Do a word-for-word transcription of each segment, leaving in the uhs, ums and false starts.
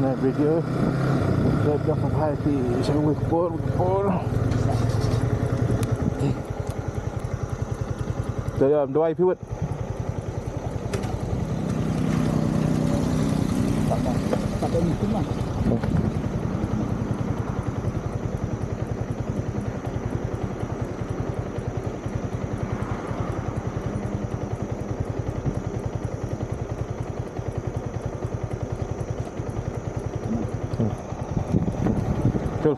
Na video. Dah dah pakai pi saya wik por por. Dah dah dua pivot. Betul.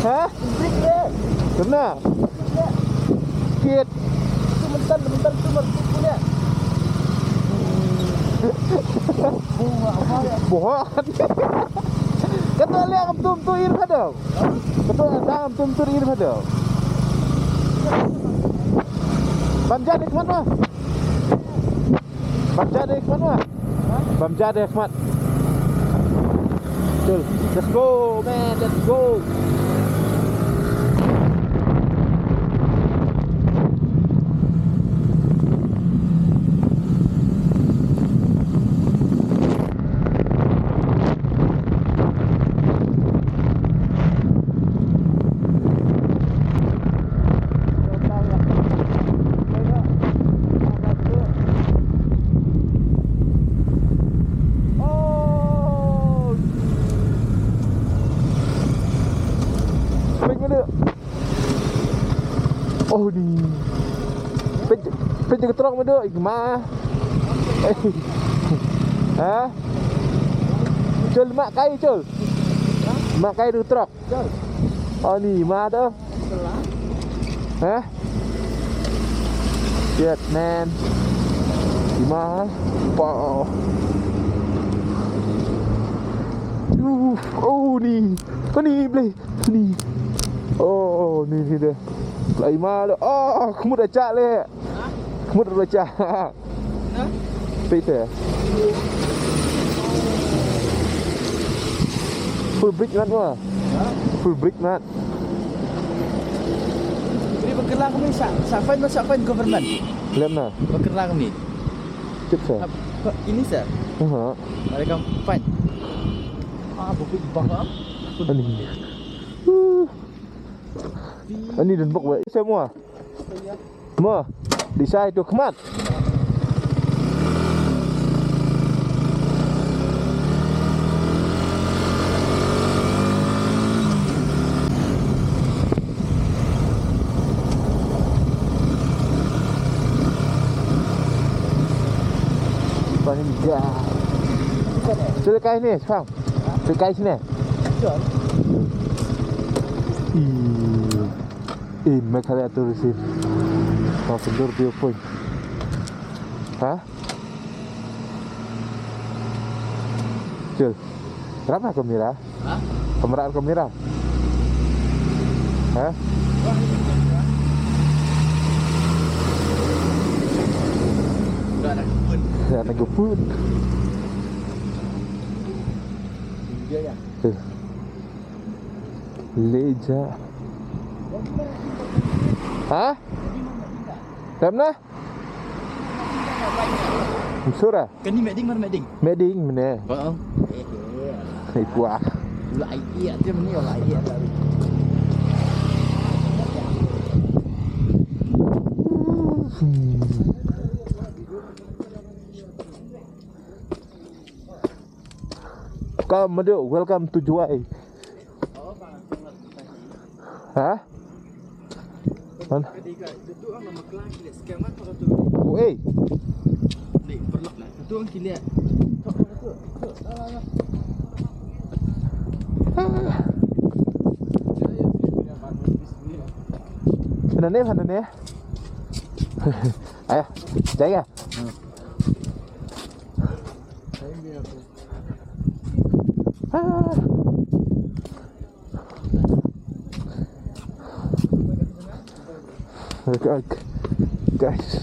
Ha? Kena. Kit. Itu mental, mental tu, mental tu, ya. Buat. Kata lihat tu, tu ir hadau. Kata lihat tu, tu ir hadau. Bam jadi ke mana? Bam jadi ke mana? Bam jadi ke mana? Betul. Let's go, man. Let's go. Oh, ni. Peit, peit ka trok ma dok, i ma. Ha? Chol, ma kai, chol. Ma kai da trok. Oh, ni ma tu. Ha? Shit, man. I ma. Pa. Uf, oh, ni. Oh, ni, blei. Ni. Oh, ni, ni deh. Lai ma le. Oh, khmut da chak le. Khmut da chak. Peit te. Full brick mat mo. Full brick mat. Ini ba kylla kumne, sa, sa fine, sa fine government. Lem na. Ba kylla kumne. Tip sa. Ini sa. Aha. Mereka fine. Ah, bukit bang am. Ani. Uh. Ani dan bok ba. Semua. Mo, di sai tu khmat. Paling dah. Sila kai ni, fam. Sila kai sini. Ih. Eh, Meghalaya Tourism. Wah, kendor dia pun. Ha? Cil. Kenapa kamera? Ha? Kamera, kamera. Ha? Udah ada geput. Udah ada geput. Dia ya. Cil. Leja. Ha? Ram na? Sura. Kani meding mar meding. Meding mene. Ba. Hai kuah. Ula ai ia te mene ula ai ia. Come, Madhu, welcome to Jowai. Ha? Man? Oh, eh. Ah. Hanane, hanane. Ayo, jaya. Ah. Look, look. Guys.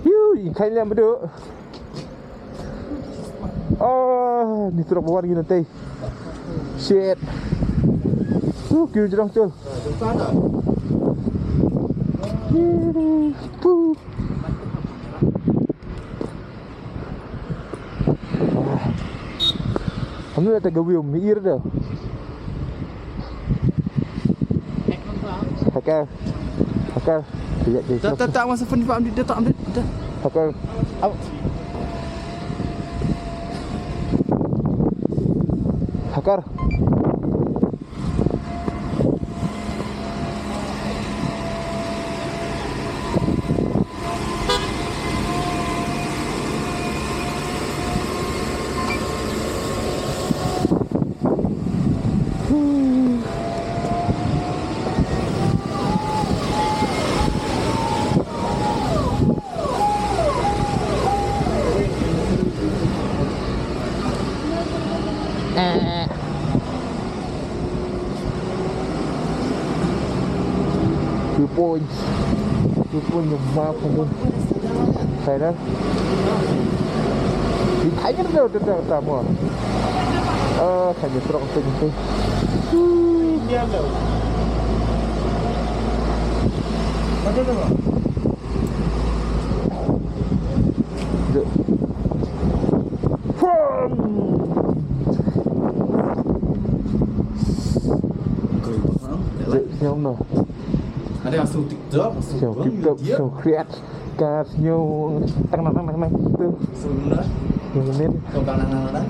Yu, i khain lem bedu. Oh, ni trok bawan gini tei. Shit. Tu kiu jrong tu. Puh. Kamu dah tegak wium mir dah. Hakar. Hakar. Tidak, tidak. Tak, tak, tak, masa fun fam dia tak ambil. Hakar. Au. Hakar. Eh. Two points. Two points of mark. Saya dah. Di tanya dah, dah, dah, dah, dah, dah. Ah, tanya terus tu. Ada dah. Jom. Pom! Jom, jom, no. Ada yang suruh TikTok, suruh Jom, buang TikTok, dia. Suruh create. Ka sngew tang nang nang nang tu. Suruh nang. Yang min. Kau nang nang nang.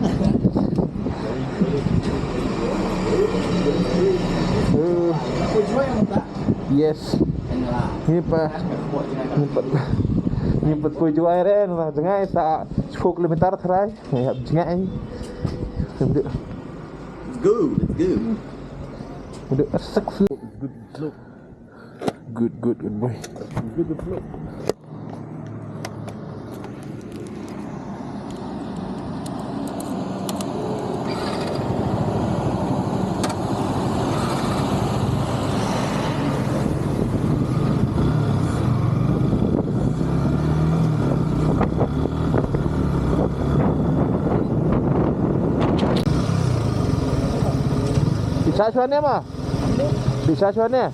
Eh. Aku jual yang tak? Yes. Ni pa. Ni pa. Ni pa poi jual re, na jngai sa sepuluh kilometer trai. Ni hap jngai. Let's go, let's go. Udah sexy. Good, good. Good, good, good boy. Good, good, good. Di sa shuwa ne ma? Di sa shuwa ne?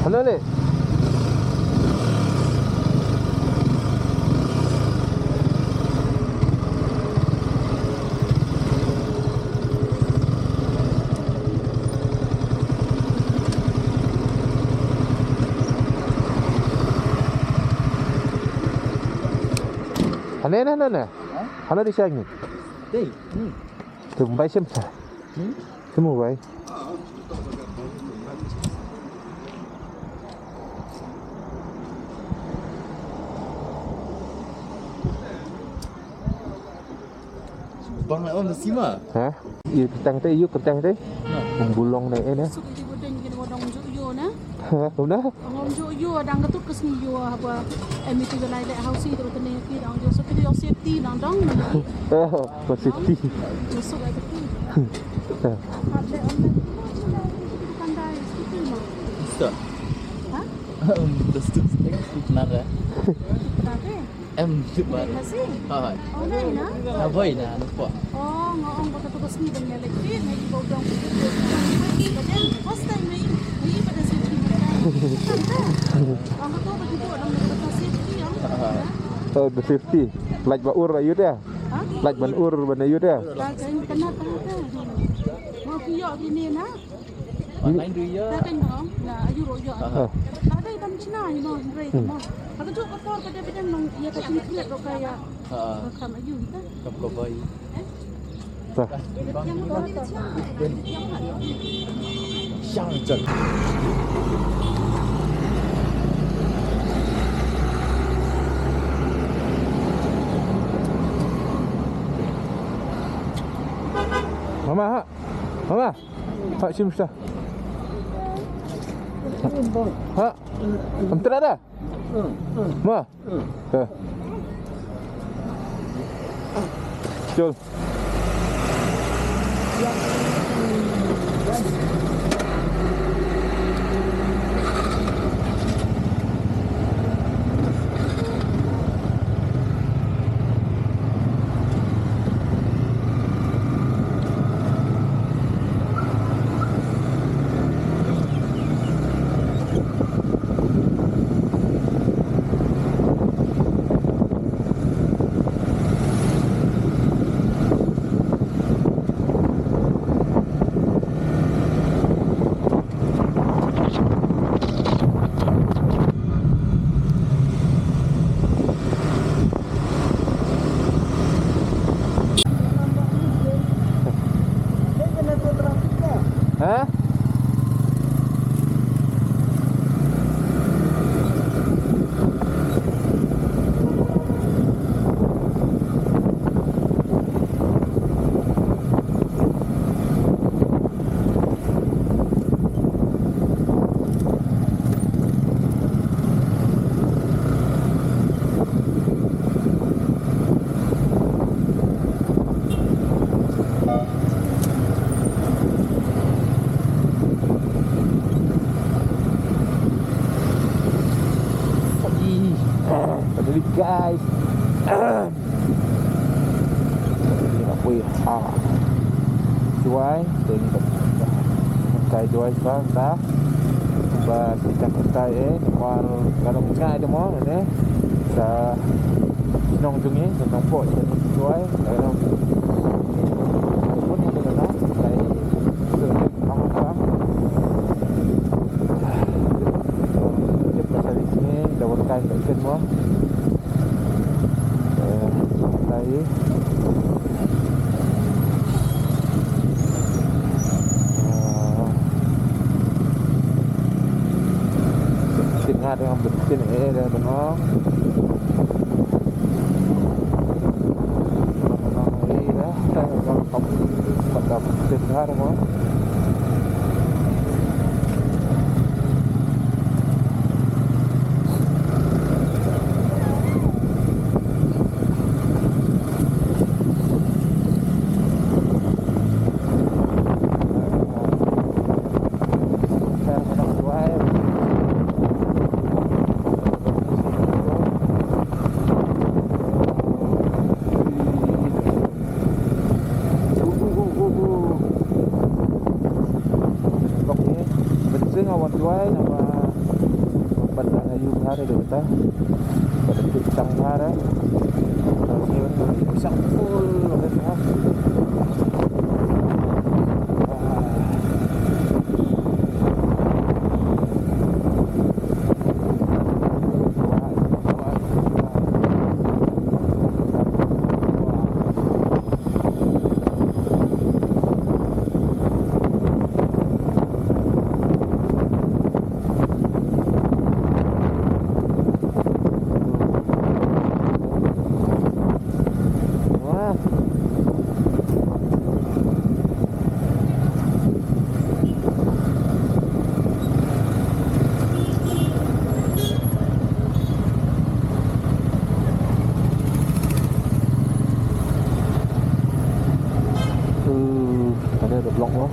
Hello le. Hane ne, hane ne. Hane di sa ngi. Dei, hmm. Tu mbai sim sa. Hmm? Sim mbai. Bang, oh, mesti mah. Ha? Ïa, kyrteng te, ïa, kyrteng te. Nah. Pembulong ne, eh, ne. Suk ïa, wadeng, ïa, wadeng juk ïa, na. Ha, kumno? Ngom juk ïa, dang katut ka sngi ïa, haba, eh, meeting ka lai leh housing, terus kene ki dang juk, so kene ïa safety, dang dang. Oh, for safety. Masuk kat tepi. Ada online tu, ada tu pandai, safety mah. Bisa. Ha? Terus tu, safety kenapa? Kenapa? Em, tu baru. Hai. Oh, na, na? Na boy na, nampak. Oh, nga ong ba katu ka sngi ban ïaleit, na i ba u dang. First time na i, na i ba da safety. Ong katu ba kitu, ong katu safety, ong. Oh, the safety. Lait ba ur ayu dia. Ha? Lait ban ur ban ayu dia. Ba kan kena tang ka. Mau ki ïoh kine na. Online tu ïa. Ka kan dong, na ayu ro ïoh. Ha. Ka dei ban chna, you know, hynrei mo. Ka tu ka por ka dei ban nong ïa ka chin klet ro ka ïa. Ha. Ka kam ayu ka. Kam ka bai. Ta. Shang jan. Mama, ha. Mama. Ha, shim shta. Ha. Am tra da? Ma. Ha. Chul. Ha? Ih, finally, guys. Ïa, poi ha Jowai, te ngi dep kai Jowai sha ta. Ba kita kai, eh, namar ka long jngai de mo ne. Sa nong jong ngi, sa nongpoh, sa Jowai, sa nong. Ai pun ngi na kai. Nong ka. Ïa, pasal ini da wan kai ka ken mo. Eh, tai. Ah. Tin hat dengan betin eh dah benong. Benong eh dah. Benong kampung pada betin har mo. Bok ye, bynta nga wan duwai namar ban da ayu bha re de bynta. Ba da pit tang bha re. Ba ngi wan wan sak full re bha. Hmm, ada ada blok lah.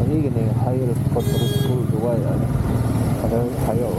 Ini gini, higher secondary school dua ya. Ada higher.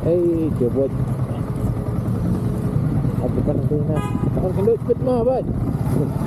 Hei, ke bot. Aku kan tu na. Kan kan lut pet ma, bot. Plung.